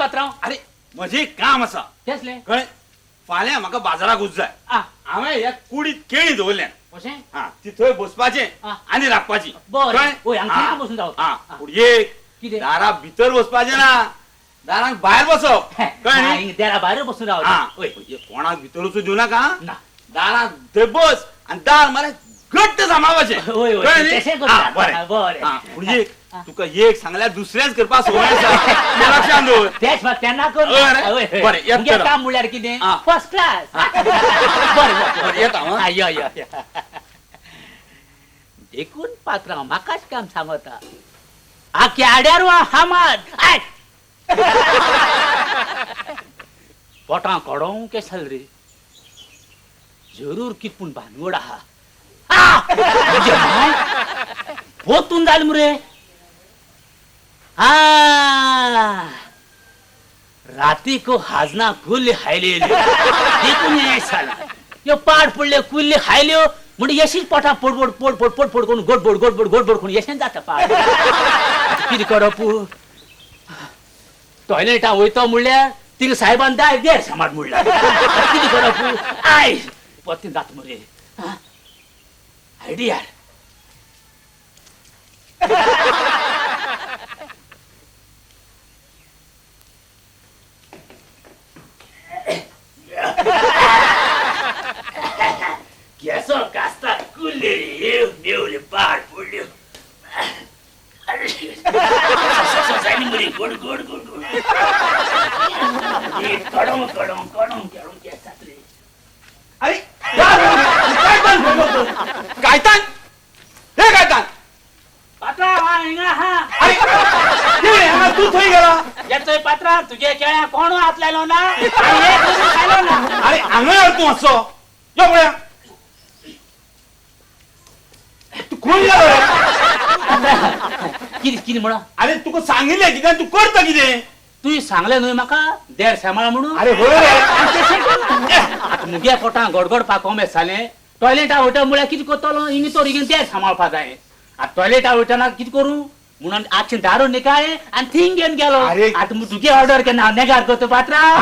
पात्रांव? अरे म्हजें एक काम आसा. केसलें? कळ्ळें? फाल्यां म्हाका बाजाराक वच जाय. हांवें ह्या कुडीत केळी दवरल्या. अशें? हा, ती थंय बसपाचें आनी राखपाची. बरें. कळ्ळें? वय, हांगा हा. बसून रावता. हा, पूण एक, कितें? दारा भितर बसपाचें ना, दारांक भायर बसप. कळ्ळें न्ही? दारा भायर बसून रावता. हा. वय. कोणाक भितर वचूं दिवं नाका. ना. दारांत थंय बस आनी दार मारे घट्ट सांबाळपाचें. वय, वय, कळ्ळें न्ही? तशें करता. हा, बरें. हा, बरें. हा, पूण एक, तुका एक सांगल्यार दुसरेंच करपाक संवय आसा, तें लक्षांत दवर. तेच म्हाका तेन्ना कर. हय रे. वय, वय. बरें, येत मुगे तर. काम म्हणल्यार कितें? हा. First class. बरें, बरें. बरें, येता हांव, हा. हा, यो, यो, यो. देखून पात्रांव म्हाकाच काम सांगता. आख्या आड्यार वा हामाद. I. पोटां कडोवंक केसल रे, जरूर कित पूण भानगड आहा. आ! म्हजे माय पोतून जालें मुरे. आ, रातीको हाजना कुल्ली खायली देखून हें जालां. ह्यो पाड पडल्यो कुल्ली खायल्यो म्हण येशीच पोटां पोडपोड पोडपोड पोडपोड करून गोडबोड गोडबोड गोडबोड करून येशेंच जाता पाड. आतां कितें करप? टॉयलेटा वयतो म्हणल्यार तिंगा साहेबान दाय देर सांबाळ म्हणल्यार आतां कितें करप? I परतें जाता मरे. आयडिया. केसो कास्ता कुल्ली मेवले पाड पडल्यो. गोड गोड गोड गोड कडों कडों कडों कडों केस जातले. अरे कायतान, हे कायतान. पात्रांव हिंगा आहा. अरे कितें हांगा तूं थंय गेला? येतोय पात्रांव, तुगे केळ्या कोण हात लायलो ना आनी एक वस्तू खायलो ना. अरे हांगा यो तूं मातसो, यो पळया. तूं खंय गेलो रे? कितें कितें म्हणा? अरे तुका सांगिल्लें कितें, तूं करता कितें? तुवें सांगलें न्हय म्हाका देर सांबाळ म्हणून. अरे हय रे. आतां मुगे पोटां गोडगोडपाक कोमेस जालें. टॉयलेटा वयता म्हळ्यार कितें करतलो? हिंगा तर हिंगा देर सांबाळपा जाय. आतां टॉयलेटा वयतना कितें करूं म्हणून आतशें दारू निकाळ्ळें आनी थिंग घेवन गेलो. अरे आतां तुगे ऑर्डर केन्ना हांव नेगार करता पात्रांव.